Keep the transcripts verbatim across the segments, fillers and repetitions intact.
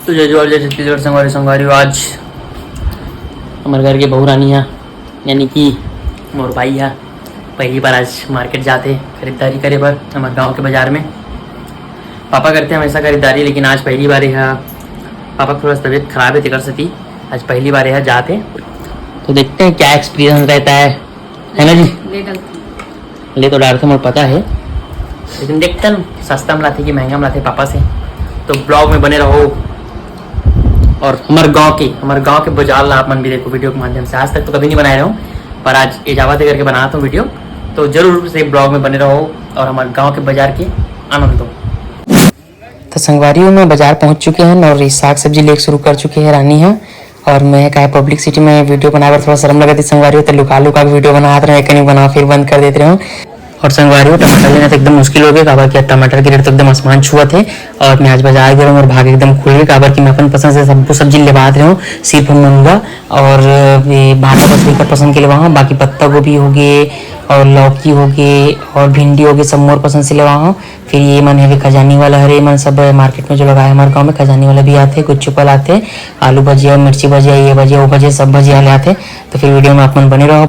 तो जय जोहार, जय छत्तीसगढ़ संगवारी, संगवारी हो। आज हमर घर के बहू रानी ह, यानी कि मोर भाई ह, पहली बार आज मार्केट जाथे खरीदारी करे बर हमर गांव के बाजार में। पापा करते हमेशा खरीदारी, लेकिन आज पहली बार यह, पापा के थोड़ा सा तबीयत खराब है, तेकर सेती आज पहली बार यह जाथे। तो देखते हैं क्या एक्सपीरियंस रहता है, है ना जी? ले डालते हैं। ले तो डालते, मोर पता है, लेकिन देखते हैं सस्ता में लाथे कि महंगा में लाथे पापा से। तो ब्लॉग में बने रहो और हमारे गांव के, हमारे गांव के बाजार ला आप मन भी देखो वीडियो के माध्यम से। आज तक तो कभी नहीं बनाए रहो, पर आज ये जावा दे करके बनाता हूँ वीडियो, तो जरूर से ब्लॉग में बने रहो और हमारे गांव के बाजार के आनंद लो। तो संगवारी हो, मैं बाजार पहुंच चुके हैं और ये साग सब्जी लेके शुरू कर चुके हैं रानी है। और मैं का हे पब्लिक सिटी में वीडियो बनाए बर थोड़ा शर्म लगत हे संगवारी हो, तो लुका लुका के वीडियो बनात रहे, कहीं बना फिर बंद कर देते रहे। और संगवारी हो, टमाटर लेना तो एकदम मुश्किल हो गया, काबर कि टमाटर के रेट तो एकदम आसमान छुअत हे। और मैं आज बाजार गए रहूँ और भाग एकदम खुल गए, काबर कि मैं अपन पसंद से सब सब्जी लेवात रहे हूँ, सिर्फ मुनगा और ये भाटा बस लेकर पसंद के लेवा हूँ, बाकी पत्ता गोभी हो गए और लौकी हो गए और भिंडी हो गए, सब मोर पसंद से लेवा हूँ। फिर ये मन हवे खजानी वाला, हरे मन सब मार्केट में जो लगाए हमारे गाँव में, खजानी वाला भी आथे, गुच्चू पल आथे, आलू भजिया, मिर्ची भजिया, ये भजिया, वो भजिया, सब भजिया ले आथे। तो फिर वीडियो में आप मन बने रहो।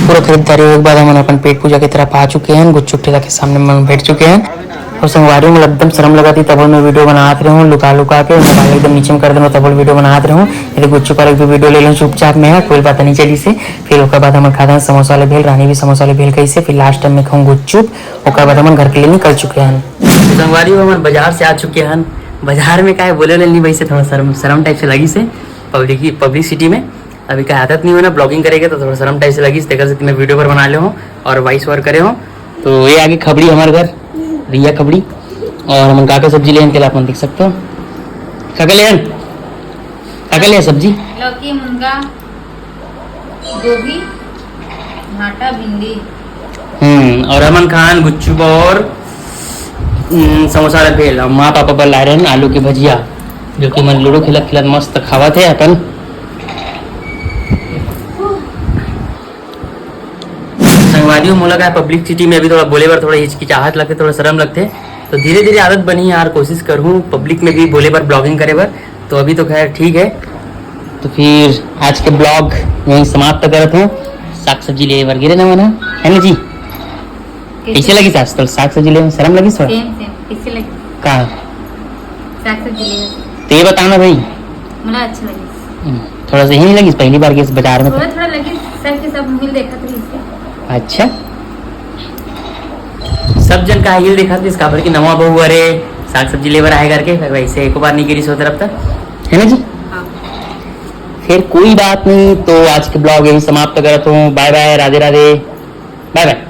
पूरा खरीदारी होए के बाद हमन अपन पेट पूजा के तरफ आ चुके हैं, गुच्चू ठेला के सामने मन बैठ चुके हैं। और संगवारी हो, मोला एकदम शर्म लगा थी, तब मैं वीडियो बनात रहे हूँ लुका लुका के, मोबाइल एकदम नीचे में कर देना, तब वीडियो बनात रहे हूँ। यदि गुच्चू पर एक भी वीडियो ले लूँ चुपचाप में, कोई पता नहीं चली से। फिर ओकर बाद हमन खाते हैं समोसा वाले भेल, रानी भी समोसा वाले भेल कही से, फिर लास्ट टाइम में खाऊँ गुच्चू, ओकर बाद हमन घर के लिए निकल चुके हैं। तो संगवारी हो, हमन बाजार से आ चुके हैं। बाजार में काहे बोले ले नहीं वैसे थोड़ा शर्म, शर्म टाइप से लगी से पब्लिक, पब्लिक सिटी में। अभी का आदत नहीं होना ब्लॉगिंग करेगा तो थोड़ा शर्म टाइप से लगी, तेकर से मैं वीडियो पर बना ले हूँ और वॉइस ओवर करे हूँ। तो ये आगे खबड़ी हमारे घर, रिया खबड़ी, और हमन का का सब्जी लेन तेला अपन देख सकते हो। का का लेन, का का लेन सब्जी? लौकी, मुनगा, गोभी, भाटा, भिंडी। हम्म, और हमन खान गुच्चू और, हम्म, समोसा वाला भेल, और माँ पापा बर लाए रहन आलू के भजिया, जो कि मन लूडो खेलत खेलत मस्त खावत है अपन। संगवारी हो, मोला का पब्लिक सिटी में अभी थोड़ा बोले बर थोड़ा हिचकिचाहट लगथे, थोड़ा शर्म लगथे, तो धीरे धीरे आदत बनी यार, कोशिश करहूँ पब्लिक में भी बोले बर, ब्लॉगिंग करे बर। तो अभी तो खैर ठीक है। तो फिर आज के ब्लॉग यहीं समाप्त करत हूँ। साग सब्जी ले बर गिरे ना मना, है ना जी? कैसे लगी साग, तो साग सब्जी ले में शर्म लगी थोड़ा? सेम, सेम। कैसे लगी? का? साग सब्जी ले। तो ये बताओ ना भाई। मला अच्छा लगी। हम्म, थोड़ा सा ही नहीं लगी पहली बार के इस बाजार में तो? थोड़ा, थोड़ा लगी, सब के सब मिल देखा तो इसके। अच्छा, सब जन का हिल देखा तो इसका, बल्कि नवा बहू अरे साग सब्जी लेबर आए करके, फिर वैसे एको बार नहीं गिरी सो तरफ तक, है ना जी? हाँ। फिर कोई बात नहीं, तो आज के ब्लॉग यहीं समाप्त करत हूँ। बाय बाय, राधे राधे, बाय बाय।